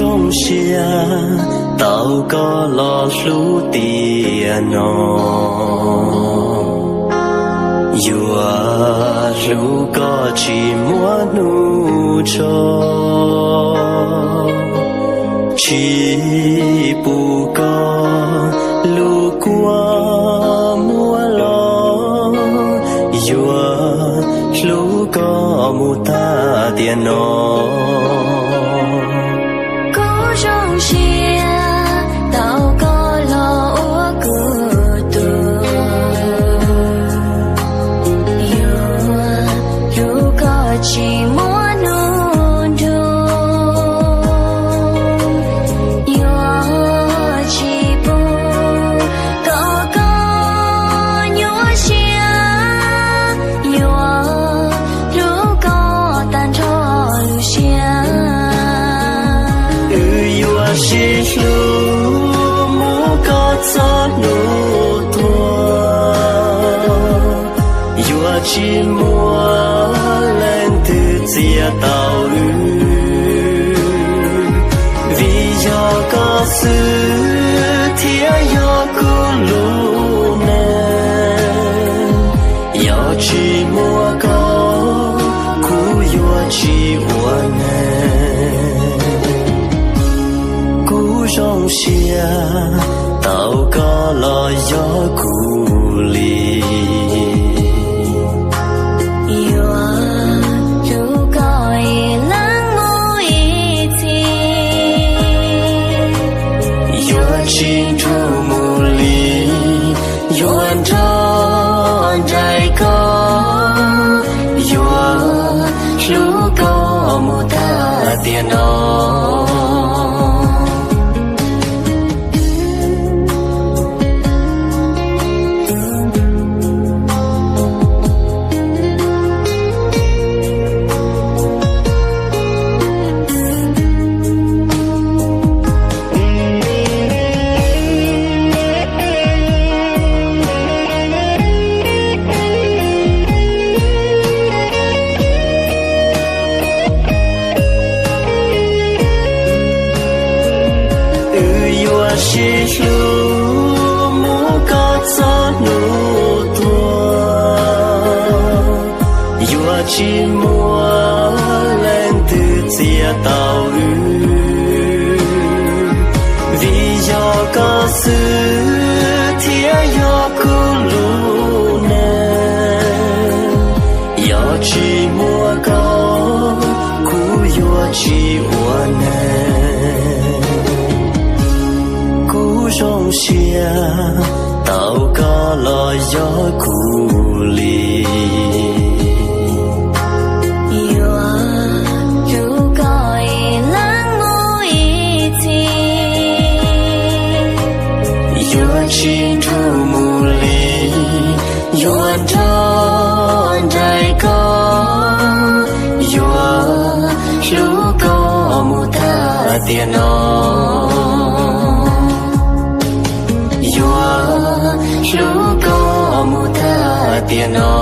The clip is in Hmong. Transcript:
Zoo siab tau koj los hlub tiam no, yuav hlub koj tsis muaj hnub tso, tsis pub koj lub kua muag los, yuav hlub koj mus tag tiam no. Kuv zoo siab tau koj los ua kuv tug, yuav hlub koj tsis muaj hnub nrug, yuav tsis pub kom koj nyuaj siab, yuav hlub koj tag nrho lub siab. Wb yuav sib hlub mus kom txog hnub tuag, yuav tsis muaj leej twg txiav tau wb, vim yog koj xwb thiaj yog kuv lub neej. Yog tsis muaj koj, kuv yuav tsis ua neeg. Kuv zoo siab tau koj los yog kuv li, yuav hlub koj ib leeg mus ib txhis, yuav tsis nrug mus li, yuav nrog nraim koj, yuav hlub koj mus tag tiam no. Wb yuav sib hlub mus kom txog hnub tuag, yuav tsis muaj leej twg txiav tau wb, vim yog koj xwb thiaj yog kuv lub neej. Yog tsis muaj koj, kuv yuav tsis ua neeg. Kuv zoo siab tau koj los yog kuv li, yuav hlub koj ib leeg mus ib txhis, yuav tsis nrug mus li, yuav nrog nraim koj, yuav hlub koj mus tag tiam no, yuav hlub koj mus tag tiam no.